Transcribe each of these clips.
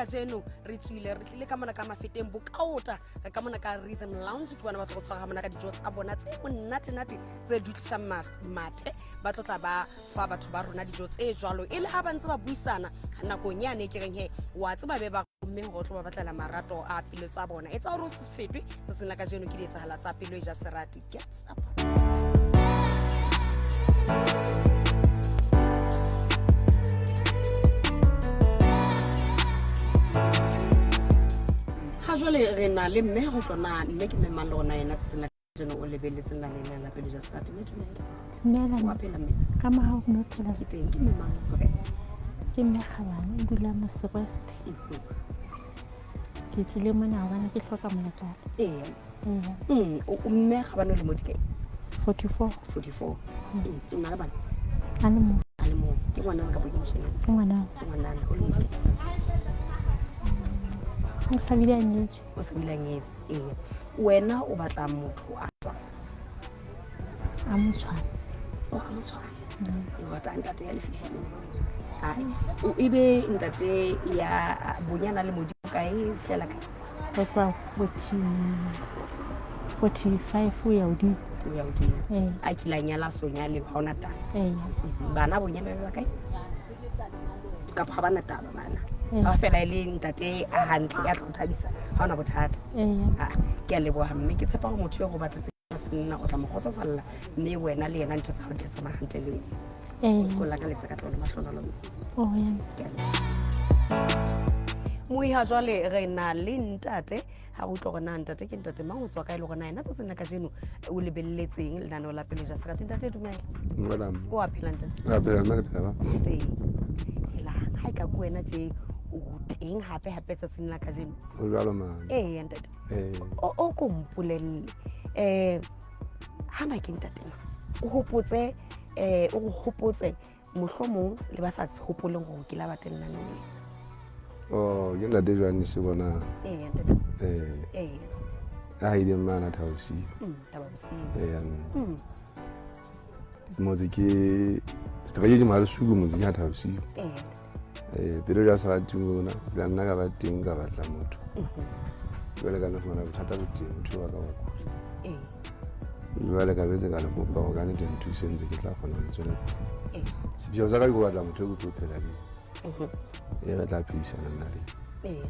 kajeno re tswile re tlile ka mona ka mafeteng bokaota re ka mona ka Rhythm Lounge. Ke bona ba tlo go tshwara ga mona ka dijo tsa bona tse monate-nate tse dutlisang mathe. Ba tlo tla ba fa batho ba rona dijo tse jwalo e le ha ba ntse ba buisana nakong yane e ke reng he wa tseba be ba mme gore o tlo ba batlela marato a pelo tsa bona. Etsa gore o se fetwe tsatsing la kajeno ke dietsahala tsa pelo e ja serati. Get up. Ha jwale re na le mme go tlona mme ke mme mang le rona yena tsatsing la kajeno o lebeletseng la lena la pelo ja serati. Mme dumela. Dumela. Wa phela mme? Ka mohau mme, o phela? Ke teng. Ke mme mang, o tswa kae? Ke mme Kgabane, o dula Mose West. Ke tlile mona hobane ke hloka molekane. Ee. Ee. Mme Kgabane, o lemo di kae? 44. 44. O na le bana? A le mong. A le mong. Ke ngwanana kapa ke moshanyana? Ke ngwanana. Ke ngwanana. O lemo di kae? O sa bile a nyetswe. O sa bile a nyetswe. Ee, wena o batla motho a tswa A motshwana. O a motshwana. O batla ntate ya lefifing. Ai, o ebe ntate ya bonyana le modimo kae o fitlhela kae? Go tloha 40, 45 ho ya hodimo. O ya hodimo. Ee. A kile a nyala, so nyale, ha ona taba? Ee. Bana bonyane ba kae kapa ga bana taba bana? Ee. Ga fela e le ntate a hantle ya tlo go thabisa, ga ona bothata? Ee. Ah, ke a leboga mme. Ke tshepa gore motho yo go batla nna o tla mo kgotsofalela, mme wena le yena ntho tsa gago di tsamaya hantle le ena. Ee. Ko lakaletsa ka tlolo mahlonolo mme. Oh ya. Moiha jwale re na le ntate. Ga go utlwa gore na ntate ke ntate mang, o tswa kae, le gona ena tsatsing la kajeno o lebeleletseng lenaneo la pelo ja serati. Ntate, dumela. Dumela. O a phela, ntate? Ra phela mme, re phela ba. Ke teng. Hela, ha e ka ko wena tje o teng hape hape tsatsing la kajeno. O jwalo mane. Ee ntate. Ee. O ko mpolelle hana ke ntate ma o hopotse, o go hopotse mohlomong le ba sa hopoleng gore ke la ba teng lenaneo le. Oh, ke ntate Johannes bona. Ee ntate. Ee. Ee. A ileng mana Thabosiu. Taba bosiu. Ee. Motse ke setereke ke Mahalesuku, motse ke ha Thabosiu. Ee. Eh, pelo ja serati mona, la nna ka ba teng ka batla motho. Jwale ka le fumana bothata bo teng, motho wa ka wa kula. Ee. Jwale ka betse ka le kopa gore ka nnete nthuse ntse ke tla kgona ho tswela pele. Ee. Sepheo sa ka ke go batla motho e ke tlo phela le e re tla phedisana nna le. Ee.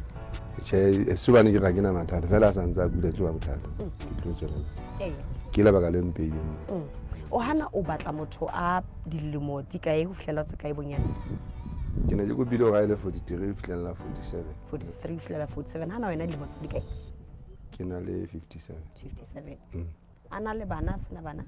Tjhe, se hobane ke ga ke na mathata, fela a sa ntse a kula tlo ba bothata. Ke tlo tswela pele. Ee. Ke lebaka le mpeileng mo. O hana o batla motho a dilemo di kae ho fihlela tse kae bonyane? Ke ne ke kopile hore a e le 43 ho fihlella 47. 43 ho fihlela 47. Hana wena dilemo tse di kae? Ke na le 57. 57. A na le bana, a sena bana?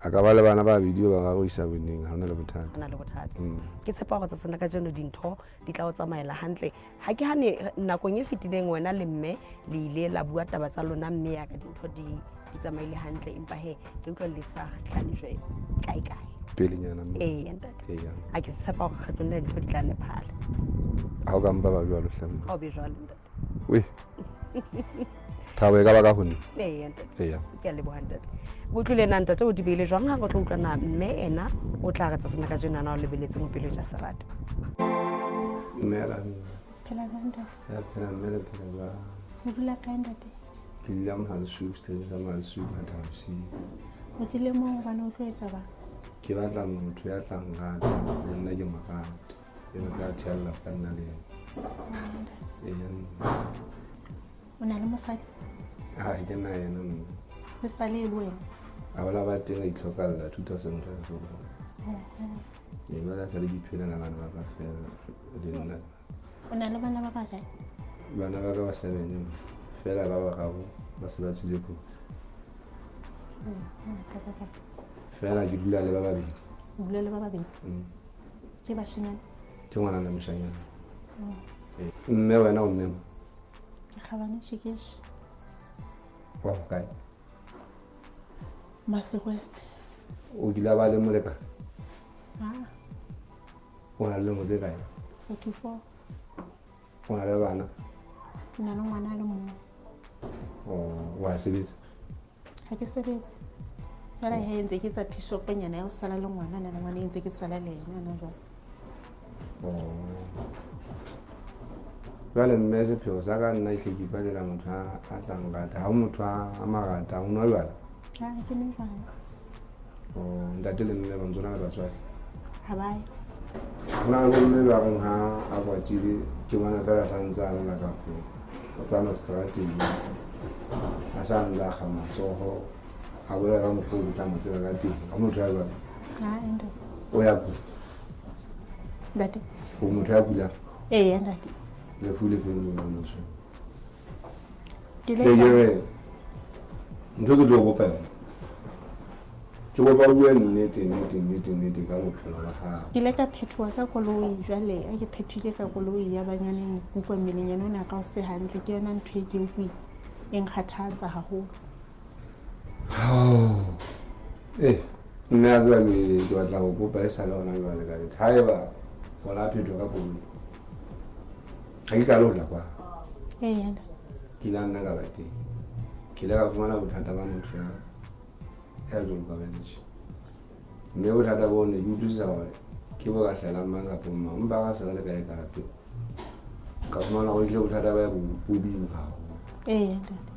A ka ba le bana ba babedi, ba bararo ho isa boneng, ha hona le bothata. A na le bothata. Ke tshepa gore tsatsing la kajeno dintho di tla o tsamaela hantle. Ha ke hane nakong e fetileng wena le mme le ile la bua taba tsa lona, mme ya ka dintho di di tsamaile hantle, empa he ke utlwa le sa tlane jwe kae kae. Pelenyana mo. Ee ntate. Ee. A ke tshepa gore kgetlong lena dintho di tla nephala. Ha o ka mpa ba jwalo hle mme. Ha o be jwalo ntate. We. Thabo e ka ba ka ho nna. Ee ntate. Ee. Ke a leboha ntate. O utlwile na ntate o di beile jwang? Ha re tlo utlwa na mme ena o tla re tsatsing la kajeno ana o lebeletse mo pelo ja serati. Dumela mme. Phela jwang ntate? Ya phela mme, le phela jwang? O dula kae ntate? Ke dula Mohalesuk, setereke sa Mohalesuk ha Thabosiu. O tlile moo hobane o tlo etsa bang? Ke batla motho ya tla nrata le nna ke mo rate. E re tla thea lelapa nna le yena. Oh, ntate. Ee. O na le mosadi? Ha ke na yena mme. Le sa le le wena? A bola ba teng a itlhokalla 2012. Ee, jwale a sa le ke iphelela bana ba ka fela le nna. O na le bana ba bakae? Bana ba ka ba seven, fela ba bararo ba se ba tswile kotsi. Fela ke dula le ba babedi. O dula le ba babedi? Mm. Ke bashanyana? Ke ngwana le moshanyana. Ee. Mme wena o mme mang? Ke Kgabane Shikeshi. Wa hokae? Masego West. O kile ba le molekane? Ah. O na le lemo tse kae? 44. O na le bana? Ke na le ngwana a le mong. Oh, wa sebetsa? Ha ke sebetse. Fela he ntse ke tsa phishoponyana ya ho sala le ngwana, na le ngwana e ntse ke sala le yena na jwale. Oh. Jwale mme sepheo sa ka nna ehle ke ipatlela motho a tla nrata. Ha o motho a marata, o nwa jwala? Ha ke nwe jwala. Oh, ntate le mme ba ntse o na le batswadi? Ha ba yo. Ho na le bomme ba reng ha a kwatile ke bona fela sa ntse a lla kapo o tsamaya seterateng a sa ntse a kga matsoho a bolela ka mokgwa o tla mo tseba ka teng. Ha motho ya jwalo. Ha ntate. O ya kula. Ntate. O motho ya kulang? Ee, ntate. Lefu le feng le motho? Ke le ke ntho ke tlo kopa yona. Ke kopa o bue nnete nnete nnete nnete ka bophelo ba hao. Ke ile ka phethoha ka koloi jwale a ke phethile ka koloi ya banyaneng ke utlwa mmeleng ona ka o se hantle ke yona ntho e ke utlwe e nkgathatsa haholo. Eh, mme a tseba ke batla go kopa e sa le gona jwale ka nnete. Haeba o la phethwa ka koloi ga ke kale ho tla kwa. Ee. Ke ile nna ka ba teng. Ke ile ka fumana bothata ba motho ya ya jwalo ka manager. Mme bothata boo ne ke utlwisisa hore ke bo ka hlahelang mang kapa mang. Empa ka se re le kae kape. Ka fumana hore ehlile bothata ba bo boima haholo. Ee, ntate.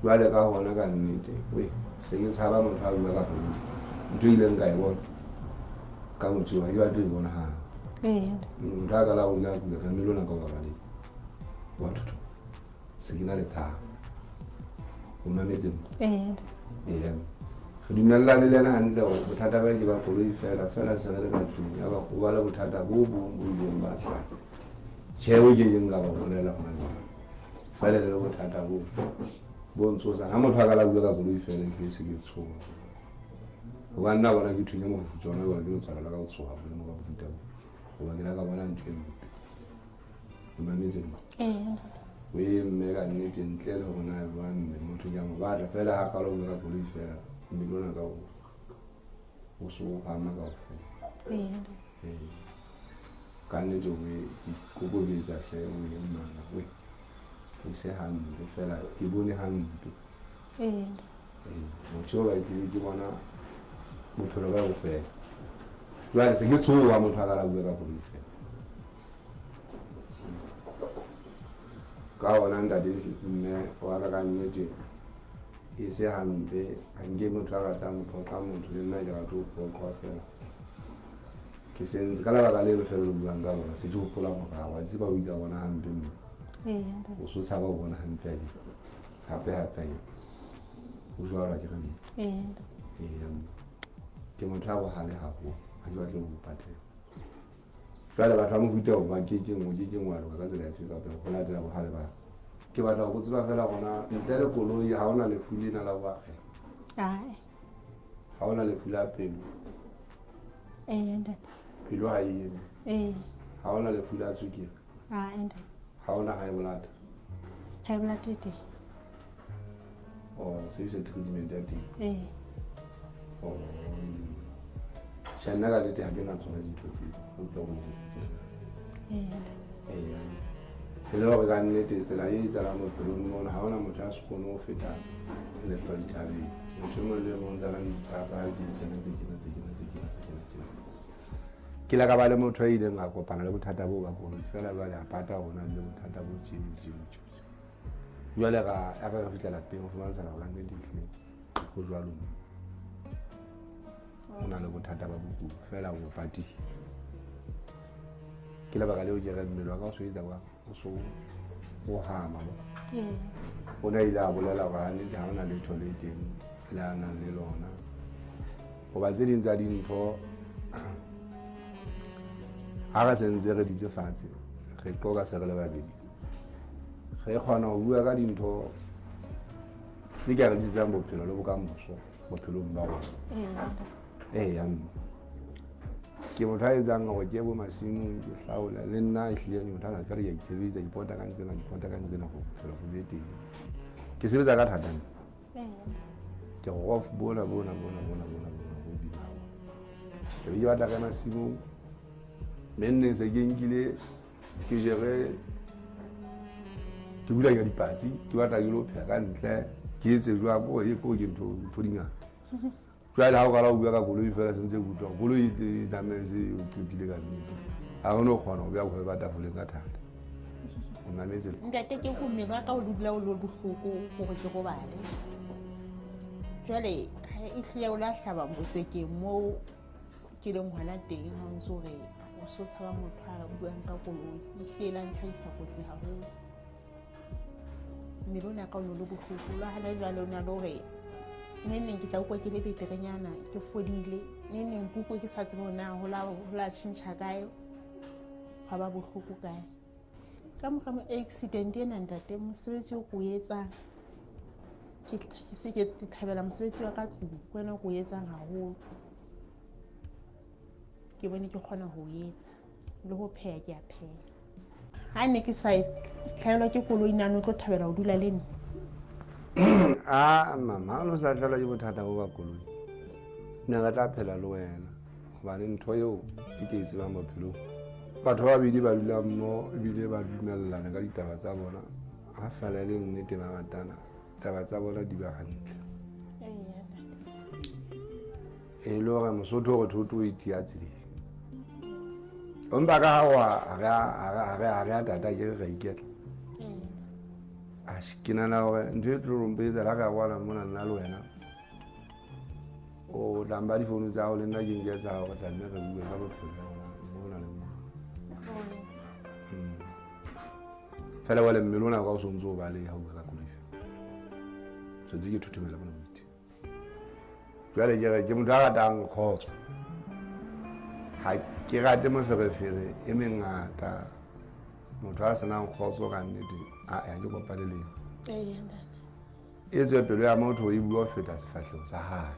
Jwale ka hona ka nnete, we se ke tshaba motho a bua ka koloi. Ntho e ileng ka e bona ka motho eo, ha ke batle ho e bona hape. Ee. Motho a kala go ja kula tlamehile o nako ba bale wa thotho se ke na le tshabo. O mametse mo? Ee. Ee. Re dumellane le ena hantle hore bothata ba ke ba koloi fela fela se re le ka tlung ya ba o ba le bothata bo bong bo ileng ba hlaha. Tjhe o ke keng ka ba bolela hona jwale. Fela le bothata bo bo ntshosang. Ha motho a ka la bua ka koloi fela ehlile se ke tshoha. Hobane nna bona ke thunya mofufutso hona jwale ke letswalo la ka ho tshoha boemo ba mofuta oo. Hoba ke la ka bona ntho e mpe. O mametse mma? Ee. O e mme ka nnete ntle le hore na jwang mme motho ke a mo batla fela ha qala ho bua ka koloi fela mmele ona ka o so o hama kaofela. Ee. Ee. Ka nnete o e ikokobetsa hle o e mmana we. E se hampe fela ke bone hampe. Ee. Ee, motho eo batlile ke bona bophelo ba bo fela. Jwale se ke tshoha motho a ka la bua ka koloi fela. Ka ona ntate mme wa ka ka nnete e se hampe ha nke motho a ratang ho phoqa motho le nna ke rate ho phoqwa fela. Ke sentse ka lebaka leno fela le buang ka lona se ke hopola morao wa tseba o ile a bona hampe mme. Ee. O so tshaba ho bona hampe a hape hape o jwalo ke re mme. Ee. Ee, ke motho a bohale haholo ha ke batle ho patela. Jwale batho ba mofuta oo ba kekeng o kekeng wa loka ka tsela efe kapa ho latela bohale ba. Ke batla go tseba fela gona ntle le koloi ha ona lefu lena la ho akgela. Ae. Ha ona lefu la pelo. Ee, ntate. Pelo ha e eme. Ee. Ha ona lefu la tswekere. Ae, ntate. Ha ona high blood. High blood e teng. Oh, sebedisa treatment ya teng. Ee. Oh. Tjhe nna ka nnete ha ke na tsona dintho tseo. O tlo go ntse tjena. Ee. Ee. E le hore ka nnete tsela e etsahalang bophelong mona ha hona motho a se kgone ho feta lehlwa dithabeng. Motho e mong le e mong o ntse a na le ditaba tsa hae tse tjena tse tjena tse tjena tse tjena tse tjena tjena. Ke ile ka ba le motho a ileng a kopana le bothata boo ba koloi fela jwale a pata hore o na le bothata bo tje tje tje. Jwale ra ya re fihla lapeng ho fumantshala hore ka nnete ehlile ho jwalo mo. O na le bothata ba bokudi fela o bo patile. Ke lebaka leo ke re mmele wa ka o so etsa jwang o so o hama mo. Ee. O ne a ile a bolela hore hannete ha hona letho le teng le a nang le lona. Hoba tse ding tsa dintho ha re sentse re dutse fatshe re qoka se re le babedi re kgona ho bua ka dintho tse ka re tlisetsang bophelo le bokamoso bophelong ba rona. Ee. Ee, mme ke motho a etsang hore ke bo masimong ke hlaola le nna ehlile ke motho a na fela ke a itshebetsa ke pota ka ntsena ke pota ka ntsena hore bophelo bo be teng. Ke sebetsa ka thata nna. Ee. Ke rof bona bona bona bona bona bona bo bima haholo. Ke be ke batla ka masimong mme nne se ke nkile ke jere ke hulanya dipatsi ke batla ke lo pheha ka ntle ke etse jwang ko e ko ke ntho ntho di ngata. Jwale ha o qala ho bua ka koloi fela sentse ke utlwa koloi e tle e tsamaye se o qetile ka nnete. Ha re no kgona ho beha bohobe ba tafoleng ka thata. O Mametse. Ntate, ke ko mmele wa ka o dula o le bohloko gore ke robale. Jwale ha e hlile o la hlaba motsekeng moo ke leng hona teng, ha o ntse o re o so tshaba motho a buang ka koloi, e hlile la ntlhahisa kotsi haholo. Mmele ona ka o ne o le bohloko le hana jwale o na le hore neng ke tla utlwa ke le beterenyana, ke fodile, neng ke utlwe ke sa tsebe hore na ho la tjhentjha kae, hwa ba bohloko kae. Ka mora accident ena ntate, mosebetsi o ko o etsang, ke se ke thabela mosebetsi wa ka tlung, ke wena o ko o etsang haholo. Ke bone ke kgona ho etsa le ho pheha, ke a pheha. Ha ne ke sa hlahelwa ke koloi, na no tlo thabela ho dula le nna? A mama, ha o sa hlahelwa ke bothata bo ba koloi, ne re tla phela le wena, hobane ntho eo e ke e tsebang bophelong, batho ba babedi ba dula mmoho ebile ba dumellana ka ditaba tsa bona, ha fela e le nnete ba ratana, taba tsa bona di ba hantle. E le hore Mosotho o re thoto o itia tseleng, empa ka ha re a tata ke re ra iketla. Ke nahana hore ntho e tlo rompetsa la ka rwala mona nna le wena, o tla mpa difounu tsa hao le nna ke nke tsa hao, re tla nne re bue ka bophelo ba rona mona le mona. Fela jwale mmele ona ka o sontso o baleha ho bua ka koloi fela, setse ke thothomela mona boithe. Jwale ke re ke motho a ratang kgotso, ha ke rate moferefere e mengata. Motho a senang kgotso ka nnete a ke kopane le ena. E tswe pelo ya motho e bua ho feta sefahleho sa hae.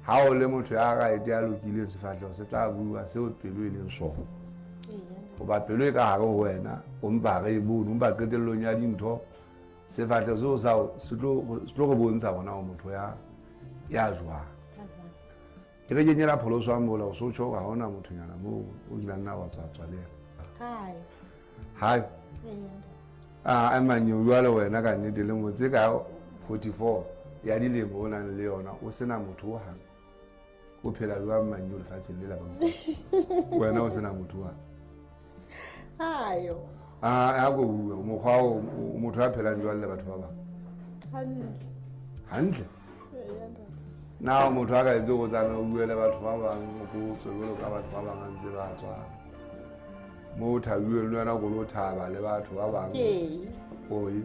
Ha o le motho ya right ya lokileng, sefahleho se tla bua seo pelo e leng sona, hoba pelo e ka hare ho wena, o mpa re e bone, empa qetellong ya dintho sefahleho seo sao se tlo re bontsha gona o motho ya jwang. Ke re kenyela pholoso mola o so tjho ga hona mothonyana moo o kila nna wa tswa tswa le yena. Hai. A emanyo jwale wena ka nnete le motse ka 44 ya dilemo o nang le yona, o sena motho o hang, o phela jwang manyo lefatsheng le la ba wena o sena motho wa Ayo. A ko bua mokgwa o motho a phelang jwang le batho ba bang hantle hantle. Na motho a ka etse go tsana o bue le batho ba bang, o ko tswe jwalo ka batho ba bang a ntse ba tswa mo o thabilweng le wena, ko lo thaba le batho ba bang? Oi,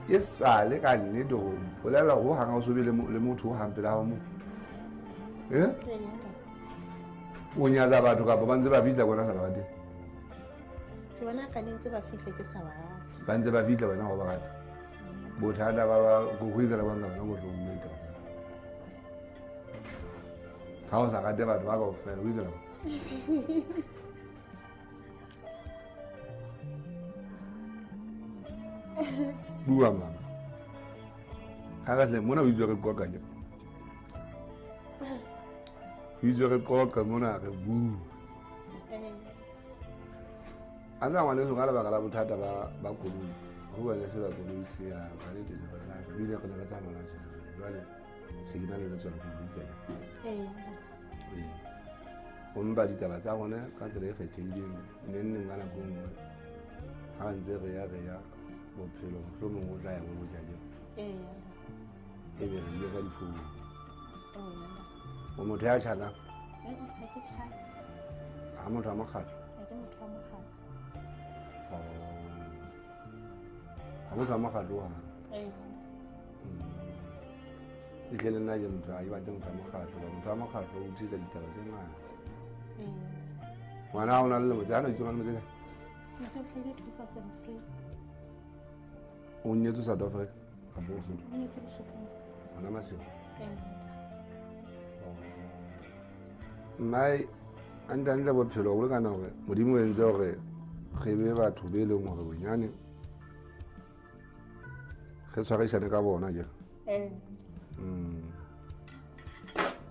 e sale ka nnete go bolela go hang o so be le motho o hang pela hao mo e o nyatsa batho, kapa ba ntse ba fihla kona sa ba rate? Ke bona ka ntse ba fihle ke sa ba rate. Ba ntse ba fihla wena go ba rate. Bothata ba ba go etsela bang ka wena go tlo bua ditaba tsa ha o sa rate batho ba kaofela, o etsela. Bua mama, ha re hle mona o itse re qoqa, ke o itse re qoqa mona, re bua. A tsa ngwaneso, ka lebaka la bothata ba koloi go bone se ba koloi se ya ka nnete re tla ebile re ne re tsamaya tjena, jwale se ke na le letswalo ke bitsa. Ee, go mpa ditaba tsa rona ka tsela e kgethehileng neng neng ka nako e nngwe ha re ntse re ya bophelo, mohlomong o tla ya bo boja ke e be re ile ka difounu. O motho ya tjhatang? Ha ke tjhate. Ha motho wa mokgatlo? Ha ke motho wa mokgatlo. Ha motho wa mokgatlo wa e tle le nna ke motho a ke batle motho wa mokgatlo, ba motho wa mokgatlo o utlwisa ditaba tse ngata. Ngwana o na le lemo tse ana, itse o na le lemo tse kae? Ntse o hlahile 2003. O nyetswe South Africa kapa o Lesotho? O nyetse Lesothong. Hona Maseru? Mmae, hantle bophelo bo lekana hore Modimo o entse hore re be batho be leng hore bonyane re tshwarisane ka bona ke.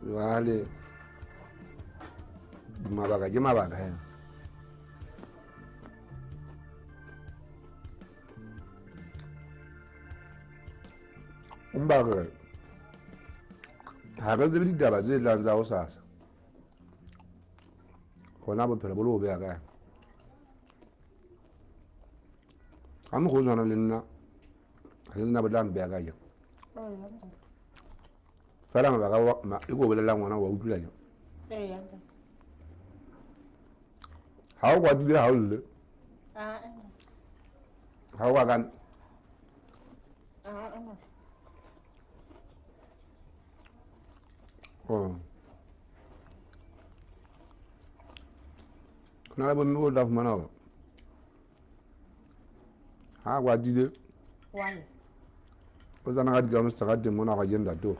Jwale mabaka ke mabaka he. Empa re ha re tsebe ditaba tse tlang tsa hosasa, gona bophelo bo le ho beha kae. Ga mokgwa o tshwana le nna ga ke nna bo tla mpeya ka jang. Fela mabaka e ko bolelang ngwana wa utlwila jang. Ga o kwatile ga o lle. Ga o kakane. Oh. Go na le bomme bo tla fumana gore ga a kwatile o tsena ka dikano ka teng mona ga ke ntatoge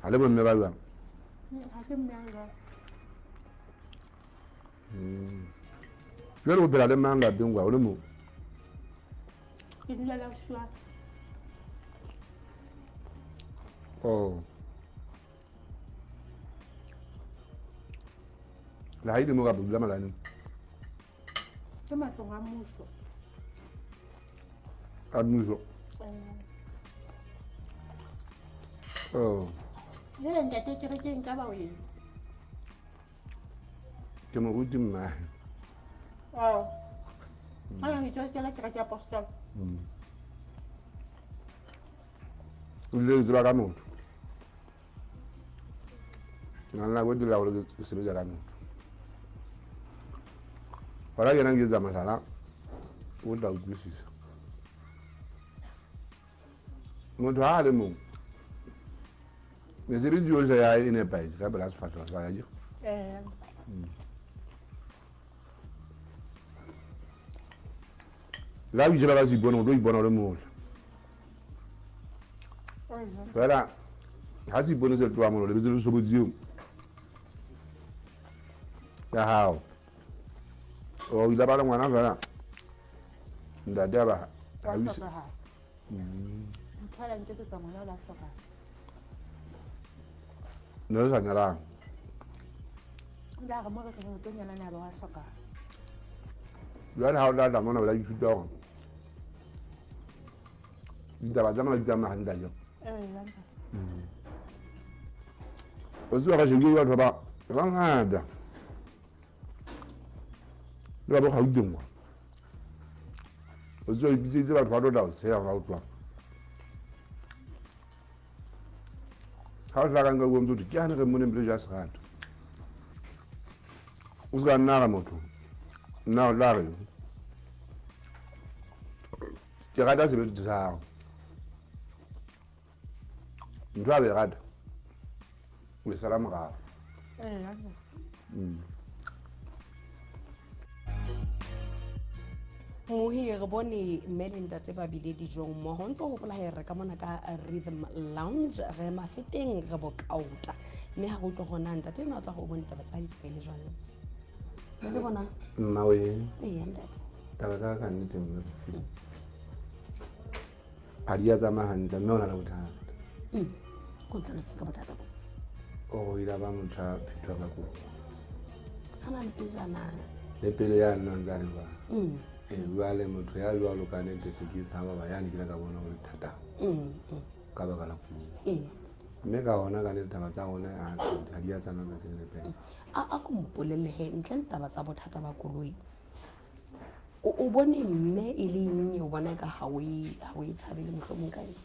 ga le bomme ba jang. Jale o phela le mang lapeng kwa o le mo? Ke dula le ausi wa ka. Oh. Le ga ile mo kapa dula malaneng? Ke matlong a mmuso. A mmuso. Oh. Jale ntate kerekeng ka ba o eng? Ke moruti mmae. Oh. Ga ke tswa ke la kereke ya apostol. O ile ke tseba ka motho. Nna nako e dira gore ke sebetsa ka motho. Gona ke nang ke etsa mohlala o tla utlwisisa. Motho ha a le mong mesebetsi yohle ya hae e nepahetse ka pela sefahleho sa hae. Le ha o itjheba ka seipone o tlo ipona o le motle. Fela ha seipone se tloha mono lebetse le tshobotsi eo ya hao. O ile ba le ngwana fela ntate a ba a hlokahala. Motho a la nketsetsa ngwana o la hlokahala. Ne re sa nyalang. O ile a re mo re re tlo nyalana ba wa hlokahala. Jwale ha o tla tla mona o la ithuta hore ditaba tsa mona di tsamaya hantle jang. O tseba ka shebile batho ba bangata le ba bo Gauteng kwa. O tseba ipitseditse batho ba tlo tla o tsheya gore ha o tloha. Ha o tla ka nka bua ntse ke hane re mmoneng pele ja serato. O se ka nna ra motho. Nna o tla re ke rata sebete sa hao. Ntho a be rata o e sala morao. Mohi re bone mme le ntate ba bile dijong mmogo ntse o gopola he re ka mona ka Rhythm Lounge re mafeteng re bokaota mme ga re utlwe gona ntate ena o tla go o bone taba tsa di tsamaile jwang le bona. Mmawe. Ee ntate. Taba tsa ka nnete mme ga di a tsamaya hantle mme o na le bothata. Ko ntlhalosetse ka bothata bo. O ile ba motho a phethwa ka koloi. Ga na le pejana. Le pele ya nna ntse a le jwalo. Ee, jwale motho ya jwalo ka nnete se ke tshaba ba yane ke ile ka bona ho le thata ka baka la koloi. Mme ka hona ka nnete taba tsa rona ha di a tsamaya ka tsela e nepahetseng. A ko mpolelle he ntle le taba tsa bothata ba koloi. O bone mme e le nnye o bona ka ha o e thabele mohlomong ka eng?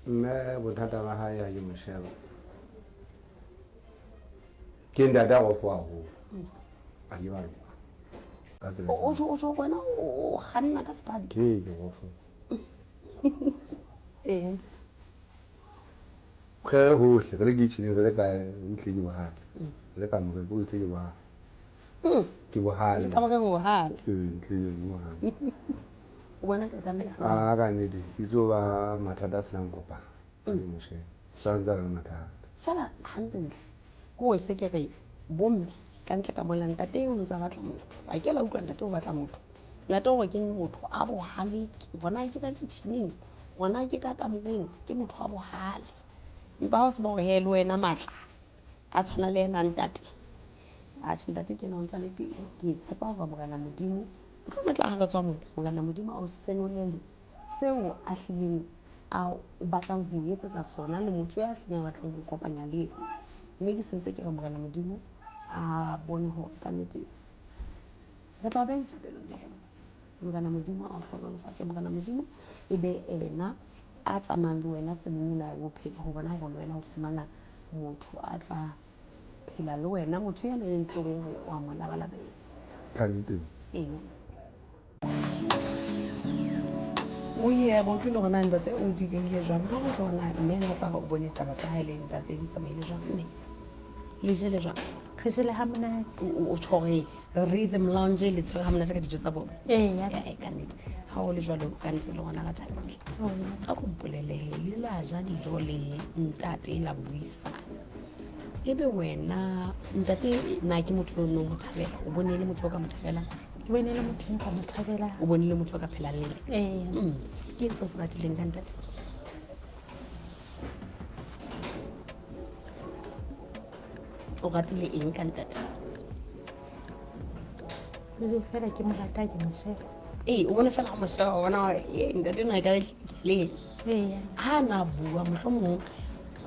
Mme bothata ba hae ha ke mo sheba. Ke ntate a rofo haholo. A ke ba ka tsela. O tjho wena o kganna ka sephadi? Ke rofo. Ee. Re hohle re le kitchen re le kae ntle ke bohale. Re le ka mo re ntle ke bohale. Ke bohale. Ka ke bohale. Ee, ntle ke bohale. O bona ka tlameha. A ka nnete ke tlo ba mathata a senang kopano. Ke mo sheba. Sa ntse a le mathata. Fela hantle. Ko se ke re bomme ka ntle ka mola ntate o ntse a batla motho. A ke la utlwa ntate o batla motho. Ntate o re ke motho a bohale, bona ke ka kitcheneng, bona ke ka kamoreng, ke motho a bohale. Empa ha o tseba hore he le wena matla a tshwana le ena ntate. Atjhe ntate ke ena o ntsa le teng. Ke tshepa hore Morena Modimo o tlo tla ha re tswa mona. Morena Modimo a o senolele seo a hlileng a o batlang ho etsetsa sona le motho ya hlileng a batlang ho kopanya le yena. Mme ke sentse ke re Morena Modimo a bone hore ka nnete re tla beha dithapelong tsa rona. Morena Modimo a o hlohonolofatse. Morena Modimo e be ena a tsamayang le wena tseleng ena ya bophelo ho bona hore le wena o fumana motho a tla phela le wena, motho ena e ntseng hore wa mo labalabela. Ka nnete. Ee. O ye re utlwile hore na ntate o di behile jwang. Ha re utlwe hore na mme ena o tla re o bone taba tsa hae le ntate di tsamaile jwang. Mme le jele jwang? Re jele ha monate. O tjho hore Rhythm Lounge le tshwere ha monate ka dijo tsa bona? Ee. Ee, ka nnete. Ha o le jwalo ka nnete le rona re thabile. A ko mpolelle he, le la ja dijo le ntate la buisana. Ebe wena ntate na ke motho o neng o mo thabela? O bone le motho o ka mo thabelang? Ke bone le motho nka mo thabelang. O bone le motho o ka phelang le yena? Ee. Ke eng seo se ratileng ka ntate? O ratile eng ka ntate? Le fela ke mo rata ke mo sheba. Ee, o bone fela o mo sheba, o bona hore ee ntate enwa ekare le yena. Ee. Ha na bua mohlomong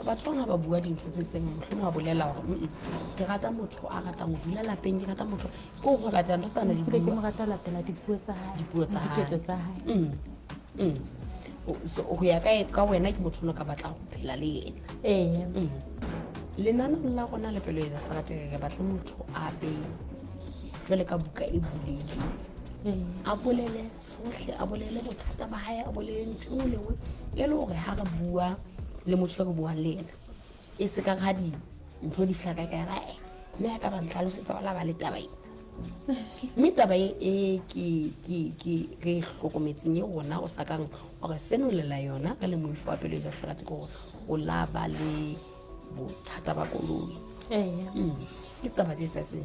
batho bang ha ba bua dintho tse itseng, mohlomong ba bolela hore ke rata motho a ratang ho dula lapeng, ke rata motho ke ho latela ntho tsa di bua. Ke mo rata ho latela dipuo tsa hae. Dipuo tsa hae. Diketso tsa hae. So ho ya ka wena ke motho o ka batlang ho phela le yena. Ee. Lenaneong la rona le Pelo e Ja Serati re batle motho a be jwale ka buka e bulehileng. A bolele sohle, a bolele bothata ba hae, a bolele ntho e nngwe le nngwe e le hore ha re bua le motho e re buang le yena e se ka ha dintho di fihla kae kae ra mme a ka ba ntlhalosetsa hore la ba le taba ena. Mme taba e ke re e hlokometseng e rona o sa kang wa re senolela yona re le moifo wa Pelo e Ja Serati ke hore o la ba le bothata ba koloi. Ee. Ke taba tse tsatseng.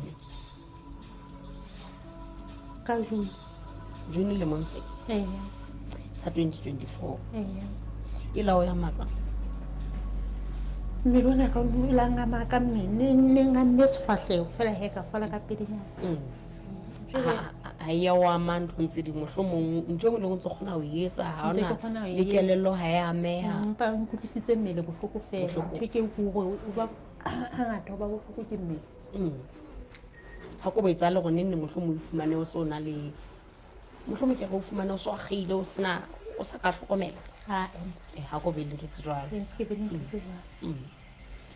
Ka June. June lemong se? Ee. Sa 2024. Ee. E la o ya matlwa? Mmele ona ka o la ngama ka mmele, ne ngamme sefahleho fela he ka fola ka pelenyana. Ha e ya o ama nthong tse ding, mohlomong ntho e nngwe le nngwe o ntso kgona ho e etsa, ha Ntho e hona ke kgona ho e le etsa. kelello ha e ameha. Empa o nkutlwisitse mmele bohloko fela. Bohloko. Ntho e ke hore o ba hangata o ba bohloko ke mmele. Ha ko bo etsahale hore neng neng mohlomong o fumane o so na le mohlomong ke re o fumane o so akgehile o sena o sa ka hlokomela. Ha. Ha ko be le ntho tse jwalo. Ke be le ntho tse jwalo.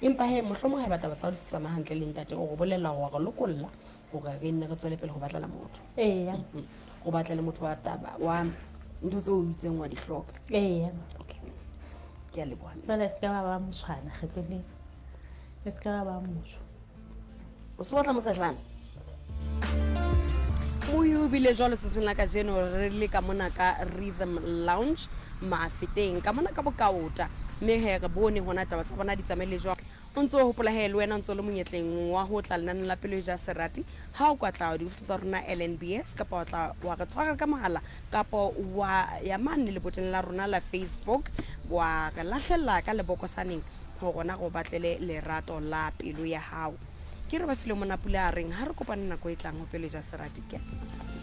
Empa he mohlomong ha eba taba tsa hao di se tsamaya hantle le ntate o re bolella hore wa re lokolla hore re nne re tswele pele ho batlela motho. Ee. Go batlele motho wa taba wa ntho tseo o itseng wa di hloka. Ee. Okay. Ke a leboha. Fela se ka ba ba motshwana kgetlong lena. E se ka ba ba motsho. O se batla mosehlana? Moyi o bile jwalo tsatsing la kajeno re le ka mona ka Rhythm Lounge Mafeteng ka mona ka Bokaota, mme he re bone hona taba tsa bona di tsamaile jwang. O ntso hopola he le wena o ntso le monyetleng wa ho tla lenaneng la Pelo e Ja Serati ha o ka tla diofising tsa rona LNBS kapa wa tla wa re tshwara ka mohala kapa wa ya mane leboteng la rona la Facebook wa re lahlella ka lebokosaneng ho rona re o batlele lerato la pelo ya hao. Ke re ba file mona pula a reng ha re kopane nako e tlang ho Pelo e Ja Serati. Ke a tseba.